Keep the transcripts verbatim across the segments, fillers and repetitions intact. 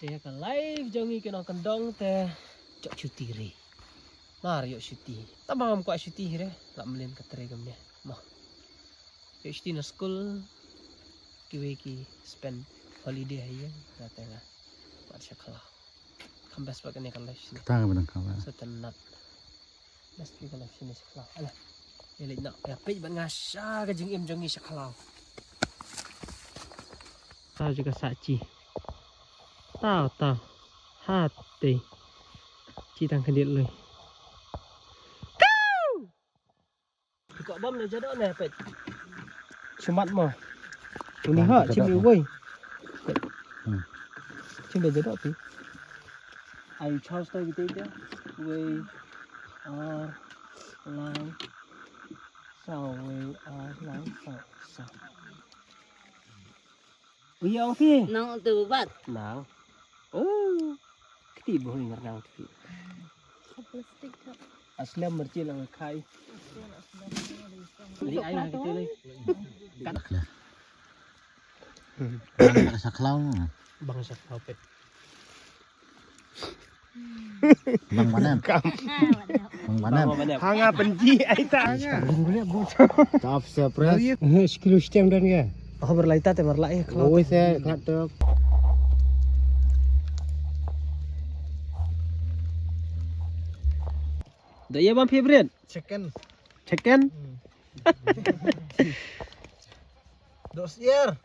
Te ka life jong ngi ki nongkyndong te jok shuti re. Mar ïoh shuti. Tang ba ngam kwah shuti re. Lah mlien ka tre kumne. Mo. Ïoh shuti na skul. Kiwei ki spend holiday ha ïing. Nga te nga. Wat sha khlaw. Kham best pat kane ka life shuti. Kata nga ba dang kham best. Sa tynat. Best pi ka life shuti sha khlaw. Ala. Ïa leit noh. Ïa peit bad nga sha ka jingim jong ngi sha khlaw. Taw jaka sah chi. Taw, taw. Ha te. Chi tang khyndiat lui. Kaw! Ka bom na jadok na pet. Sumat mo. Ini ha, chim i woi. Hmm. Chim da jadok pi. Ai chance to kita. Wei. Ar. Lai. Saw, wei, ar, lai, saw, saw. Ui, ong phi. Nang tu bat. Nang. Oh. Kti boh ngar nang tu. Plastik tu. Aslam mercil ang khai. Li ai ha kti li. Kat. Bang sa khlaw. Bang sa khlaw pet. Bang Banem. Bang Banem. Hanga penji ai ta hanga. Top surprise. Eh, sekilo stem dan ya. Oh, berlai ta te berlai ya. Oi, se khat tok. Da ya bang favorite? Chicken. Chicken? Hmm. Dos year.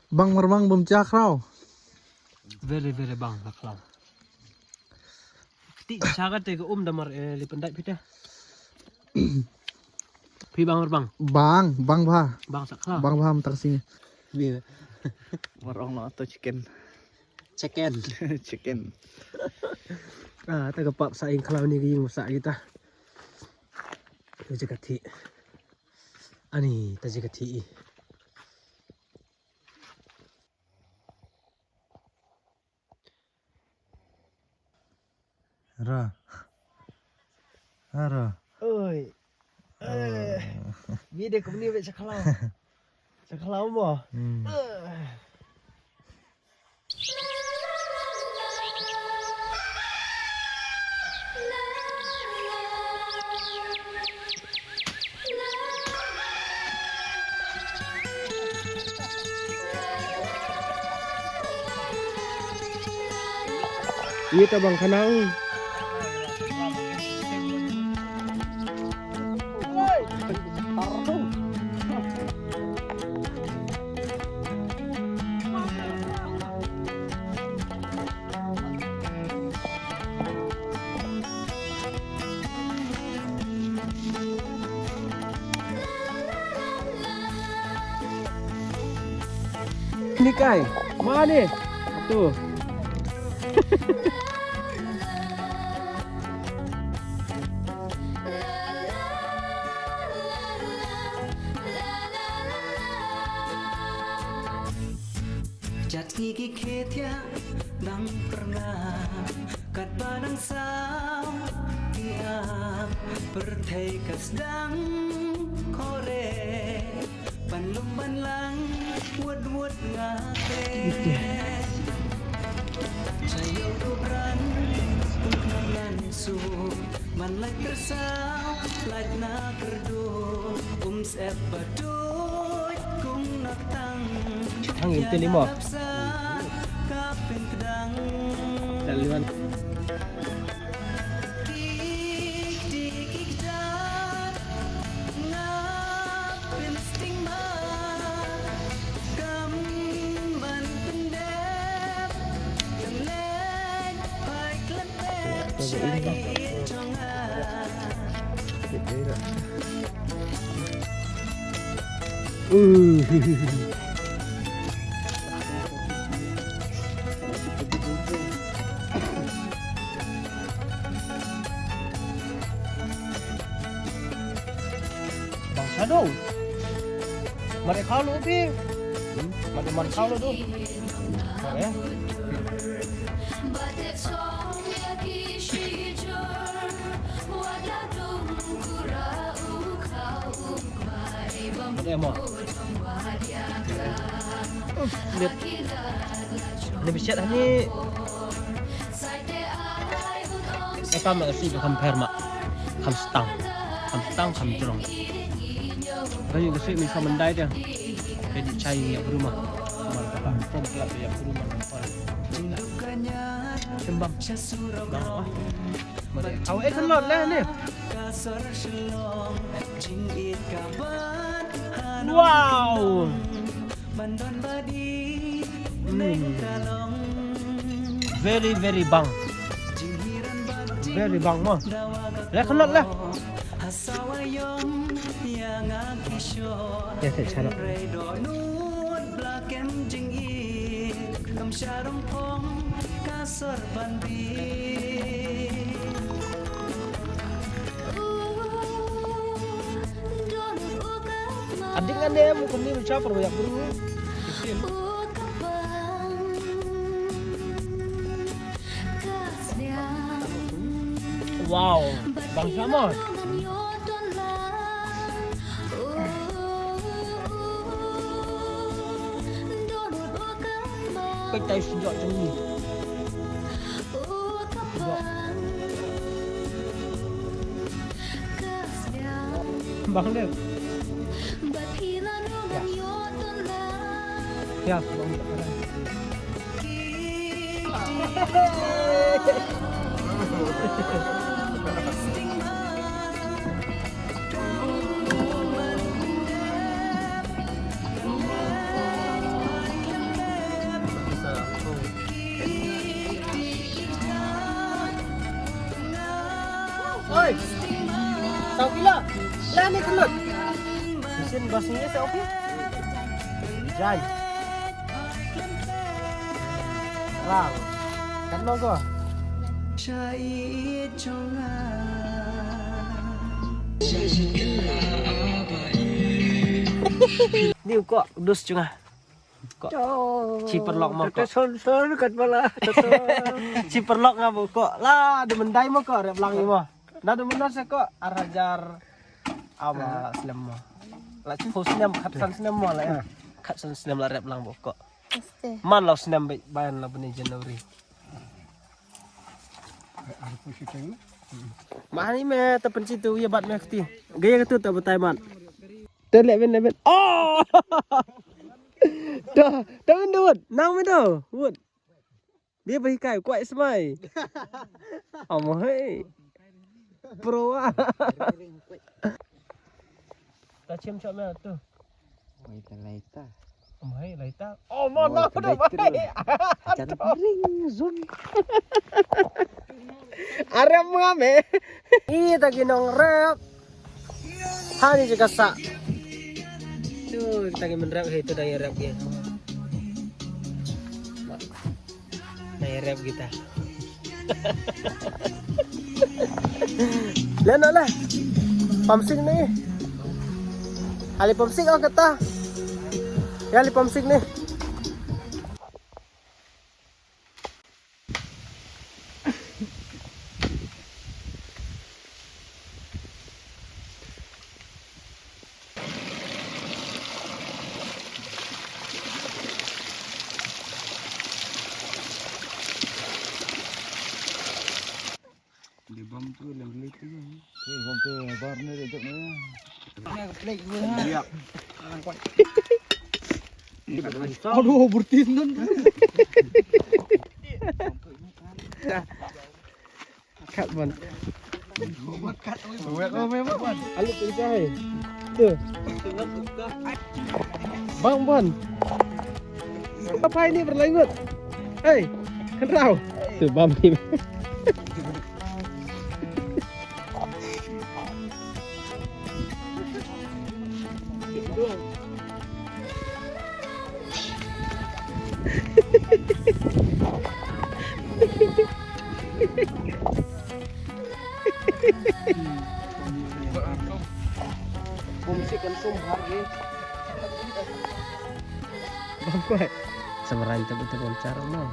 Bang mar bang bum cha khraw. Very, very bang la khraw. Ti cha ka te ka um da mar, eh, li pyndait phi te. Phi bang mar bang. Bang, bang bha. Bang sa khraw. Bang bha mtak si. Ni. Mar ong lo to chicken. Chicken. Chicken. Ah, ta ka pap sa ing khraw ni ka ing sa kita. Ka jaka ti. Ani, ta jaka ti. Ra. Ara. Oi. Eh. Bi de kumni be chakhlaw. Chakhlaw mo. Hmm. Eh. Ïa ta bang khanang. Ni kai, mane? Tu. Jat ngi ki khie thiah dang pyrngap, katba dang saw ki ap, pyrthei ka sdang khore, ban lum ban lang wut wut nga kren. Cha ïoh u bran u ngan su, ban lait kyrsaw lait na kyrduh, um sep ba duh Hang ïa u teli mo. Dang liwan. Bang Shadow. Mare khalo be. Mare man khalo do. Mare. Mare mo. Lihat. Ni biset hani. Eka ma si kham pher ma. Kham stang. Kham stang kham jrong. Kani ka si ni sa mandai dia. Jadi chai ni ya bruma. Mal ka ba. Pom pla ya bruma. Sembang. Bang. Aw, eh, kan lot leh ni. Wow. Hmm. Very, very bang. Very bang mo. Leh kan lot leh. Ya, te chana. Adik ngane mu kuni mu chapur banyak buru. Wow, bang sama. Pek tai sejak jeng ni. Bang dia. Ya. Ya, bang dia. Oi. Saw kilo. Lah ni kelut. Mesin basnya sa opi. Jai. Rang. Kan mau ko. Ni kok dus jengah. Kok. Chi perlok mo kok. Son son kat bala. Chi perlok nga mo kok. La de mendai mo kok rep lang mo. Na de mendai sa kok ar hajar. Awa snem mo. La chi ho snem khat san snem mo la ya. Khat san snem la rep lang mo kok. Man la snem bayan la bni January. Mahani me ta penchi tu ya bat me kti. Gaya tu ta betai man. Te leben leben. Oh! Dah, dah men Dut. Nang men tu. Wut. Dia berhikai kuat semai. Amoi. Pro ah. Ta chim chak me tu. Oi ta lai ta. Amoi lai ta. Oh, mo na dah bai. Jan ring zoom. Arem ngam eh. Ih, ta ki nong rep. Ha ni jaka sa. Tu ta ki men rep he tu da ye rep ye. Na ye rep kita. Lena lah. Pamsik ni. Ali pamsik oh kata. Ya ali pamsik ni. Di bam tu lem lek tu. Di bam tu bar ni dek ni. Ni plek ni. Aduh, bertis nun. Kat man. Kat oh memang. Alu tu jahai. Tu. Bang Bon. Apa ini berlanjut? Hei, kenal. Tu bam ni. Bumsik kan sum har ni. Bang kuat. Semerai tapi tu bom cara mau.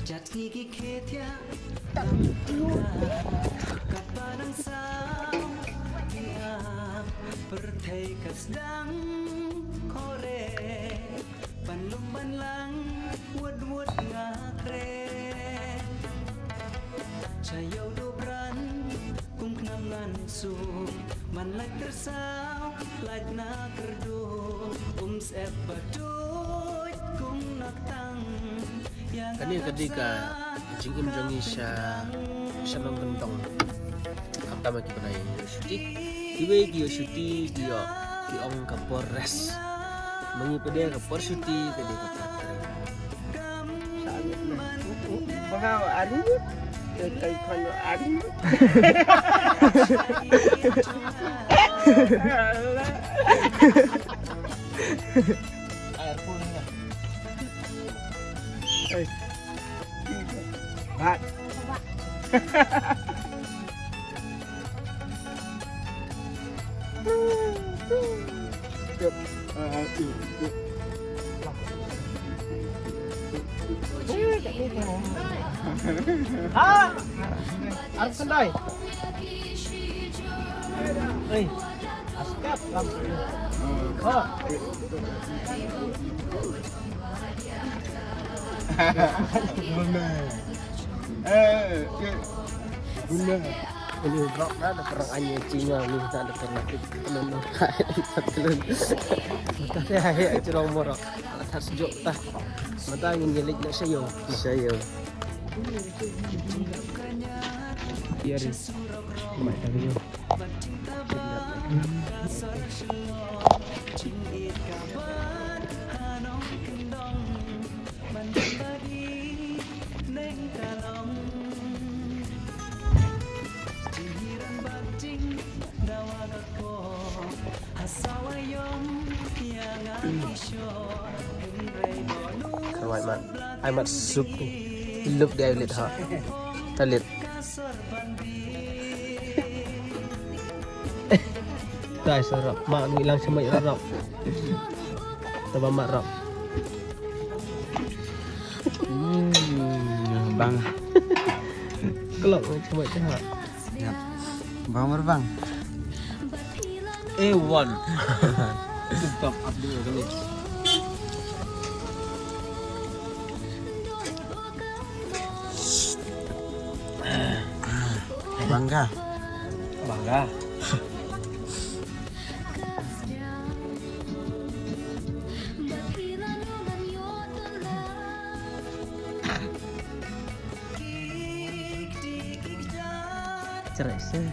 Jat ngi ki khe thiah. Kat ba dang saw thiah. Pyrthei ka sdang khore. Ban lum ban lang wut wut Man lait kyrsaw, lait na kyrduh, um sep ba tuid kum na ktang. Ïa nga, kane ka dei ka jingim jong ngi sha, sha nongkyndong. Khamtam ki bnai ïoh shuti, kiwei ki ïoh shuti, ki ïoh, ki ong ka por rest. Ma ngi pat de ka por shuti ka dei ka por trei. Banga aru, kai khon aru. Ai, pun lah. Ei. Bat. Ha? Arep khyndai. Ei, askap lang. Ha. Eh, eh. Bunda. Ini rock na da perang anya Cina ni na da perang. Ano no. Satu. Kita saya ya curang morok. Alat harus jok tah. Mata ingin nyelik nak sayo. Sayo. Biar. Mai tadi yo. Kawai mat. Ai mat sup ni. Lup dia lit ha. Talit. Tai sarap. Mak ngi lang semai rap. Taba mak rap. Hmm, bang. Kelok semai tengah. Yap. Bang merbang. A one. Tip top update kali. Bangga. Bangga. Cerai sih.